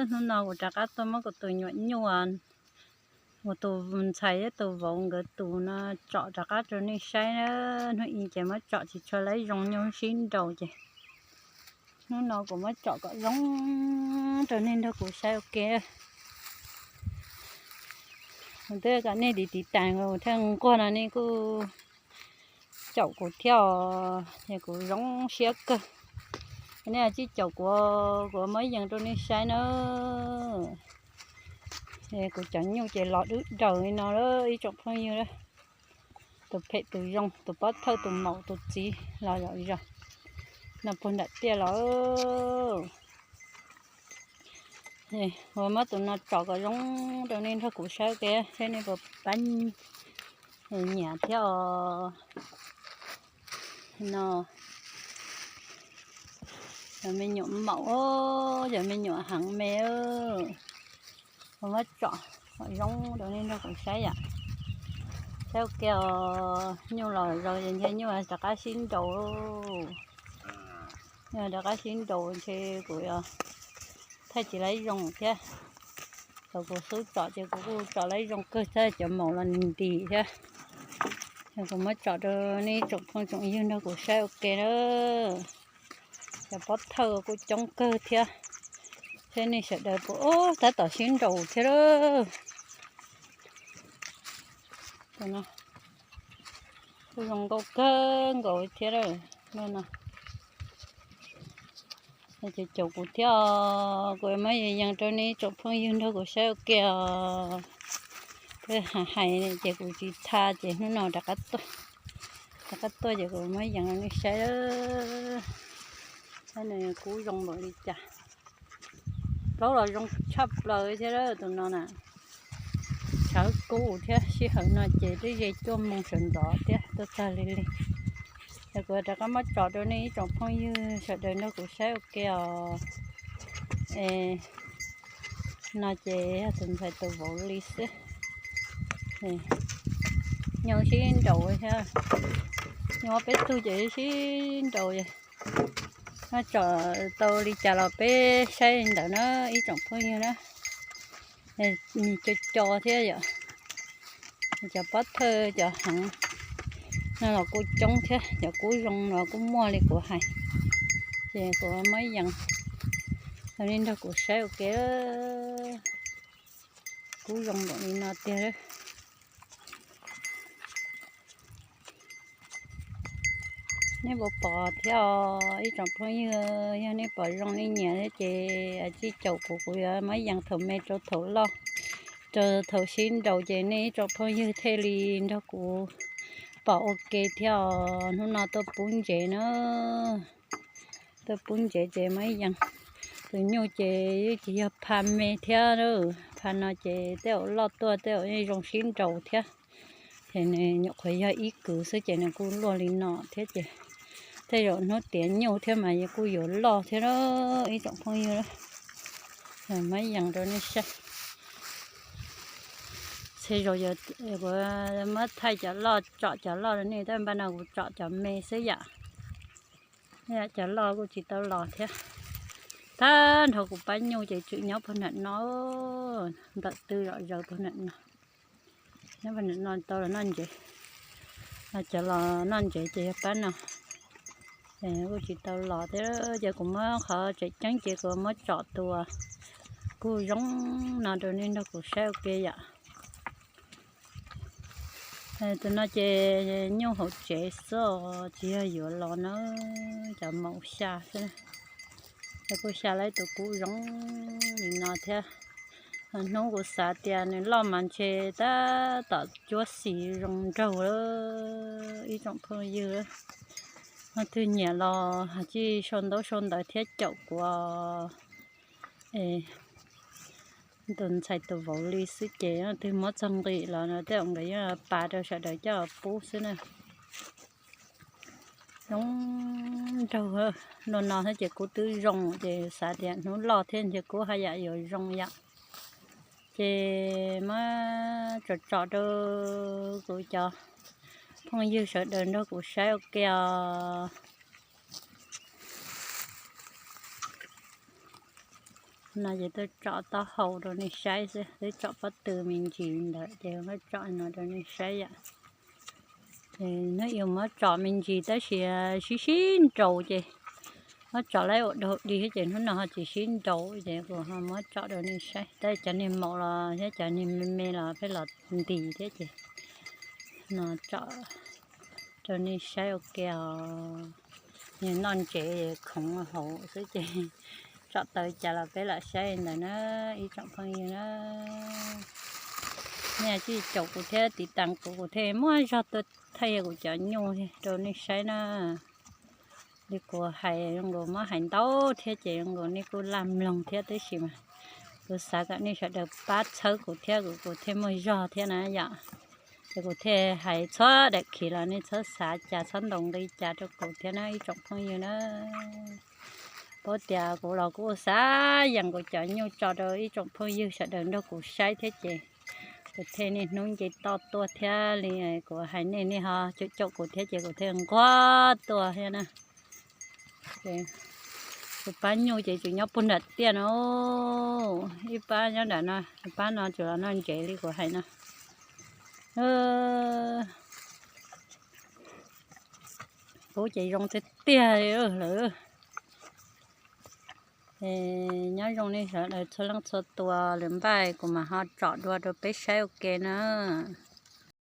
Hnub no kuv rov qab tuaj muab kuv tus nyuam nyuj, kuv tus ntxhais thiab tus vauv nkawd tus no tsom rov qab rau nej saib na. Hnub i ces muab tsom tsis tshua laib zoo, nyuj sib nraus ces hnub no kuv muab tsom kom zoo rau nej nrog kuv saib ua ke. Kuv twb kom nej tiv tiv tas thiaj nquag no nej kuj caum kuv thiab os, es kuv zoo siab kawg. Nej tsij caum kuv, kuv muab yees rau nej saib na. Kuv cov nyuj ces los dub daws li no lawm ib tsoom phooj ywg. Tus phem tus zoo, tus pov thawj tus maum tus txiv los zom zaws no puag nram tiaj los. Kuv muab tus no tsom kom zoo rau nej nrog kuv saib ua ke seb nej puas pab nyiam thiab os. No, cov me nyuam maum, cov me nyuam heev me, kuv muab tsom kom zoo rau nej nrog kuv saib yom. Saib ua ke os, nyuj los zoo ces ntshe nyuj rov qab sib nraus, nyuj rov qab sib nraus ntshe kuv yuav thaij tsis laib zoo thiab. Thaum kuv xub tsom ces kuv kuj tsom laib zoo kawg thiab, cov maum los nws ntis thiab. Kuv muab tsom rau nej ib tsoom phooj tsoom ywg nrog kuv saib ua ke na. Cov pob thawj kuj coob kawg thiab, seb nej sawv daws puas, tab tom sib nraus thiab lawm. Kuj zoo nkauj kawg nkaus thiab lawm. Ces caum kuv thiab os, kuv muab yees rau nej ib tsoom phooj ywg nrog kuv saib ua ke os. Twb hais ces kuv tsis tha ces hnub no rov qab tuaj, rov qab tuaj ces kuv muab yees rau nej saib. Saib nws kub zoo npaum li cas. Plaub los zoo tshaj plaws thiab tus no na. Tshawv kub thiab, sij hawm no ces twb ze cuaj moos sawv ntxov thiab tuaj tag li li. Ces kuv rov qab muab tsom rau nej ib tsoom phooj ywg sawv daws nrog kuv saib ua ke os. No ces yog tus ntxhais tus vauv li xwb. Nyuj sib nraus thiab, nyuj ob peb tug ces sib nraus. Muab tsom tau li cas los peb saib li ntawd na ib tsoom phooj ywg na. Nws co co thiab yom. Cov pob thawj cov heev no los kuj coob thiab, cov kub zoo los kuj muaj li kuv hais. Ces kuv muab yees, nej nrog kuv saib ua ke. Kub zoo npaum li no tiag. Nej puas pom thiab os ib tsoom phooj ywg, yog nej pom zoo nej nyiam thiab ces tsij caum kuv, kuv yuav muab yees thaum me rau thaum loj, rau thaum sib nraus ces nej ib tsoom phooj ywg thiaj li nrog kuv pom ua ke thiab os. Hnub no tuaj pub ntsev na, tuaj pub ntsev ces muab yees. Tus nyuj ces yeej tsis yog pha me thiab, pha no ces tej zaum loj tuaj tej zaum yeej zoo sib nraus thiab. Ces nws nyuam qhuav yog ib kwv xwb ces nws kuj luaj li no thiab ces tej zaum hnub tiav nyuj thiab mas kuj yuav loj thiab ib tsoom phooj ywg. Muab yees rau nej saib. Txhia zaus kuv muab thaij cov loj tsom cov loj rau nej, tab npaj no kuv tsom cov me xwb yom. Cov loj kuj tsis tau los thiab. Tag nrho kuv pab nyuj ces tseem nyob puag nram no, ntawm twg zom zaws puag nram no. Nyob puag nram no tau los noj ntsev. Cov los noj ntsev ces yog pab no. Kuj tsis tau los thiab ces kuv muab qhov tseem ceeb ces kuv muab tsom tus kuj zoo no rau nej nrog kuv saib ua ke yom. Tus no ces nyuj hauv tsev xwb os, tsis yog yuav los na, cov maum xya xwb. Ces kuj xya lawm tus kub zoo li no thiab. Hnub kuv xav tias nws loj mas ntshe tab tom cuab xis zoo nraug lawm ib tsoom phooj ywg. Leej twg nyiam los tsij sau ntaub sau ntawv thiab caum kuv. Tus ntxhais tus vauv li xwb ces leej twg muab txog nqi los no tej zaum nkawd yeej pas rau sawv daws coj pub xwb na. Zoo nraug no no thiab ces kub twb zoo ces xav tias hnub loj thiab ntshe kub haj yam yuav zoo yom. Ces muab tsom tsom rau kuv cov phooj ywg sawv daws nrog kuv saib ua ke os. No ces tuaj tsom taub hau rau nej saib xwb, twb tsom pob tw me ntsis ntawd ces muab tsom no rau nej saib yom. Ces hnub ib muab tsom me ntsis tab sis sib sib nraus ces muab tsom lawm ua dau dig thiab ces hnub no ho tsis sib nraus ces kuv ho muab tsom rau nej saib. Tab cov niag maum los thiab cov niag me me los pheej los ntis thiab ces no tsom rau nej saib ua ke os. Noj ntsev khoov hauv xwb ces tsom tau cas los peb lam saib ntawd na, ib tsoom phooj ywg na. Nej tsis caum kuv thiab tiv tas kuv, kuv thiaj muaj zog tuaj thaij kuv cov nyuj rau nej saib na. Li kuv hais zoo nkaus muab hais ntau thiab ces zoo nkaus nej kuj laj mloog thiab tab sis mas kuv xav kom nej sawv daws pab txhawb kuv thiab kuv, kuv thiaj muaj zog thiab na yom. Ces kuv thiaj hais txhua daim khiv los nej txhob xav cas txhob ntaus nqi cas rau kuv thiab na ib tsoom phooj ywg na. Paub tias kuv los kuj xav yees kuv cov nyuj tso rau ib tsoom phooj ywg sawv daws nrog kuv saib thiab ces kuv thiaj niaj hnub nce toj tuaj thiab li kuv hais nej, nej ho caum caum kuv thiab ces kuv thiaj nquag tuaj thiab na. Kuv pab nyuj ces tseem nyob puag nram tiaj no, ib pab nyob nram no, pab no tseem los noj ntsev li kuv hais no. Kuv ces zoo tiag tiag li lawm. Nyob zoo nej sawv daws txhua leej txhua tus, lwm npaj kuv mam ho tsom dua rau peb saib ua ke na.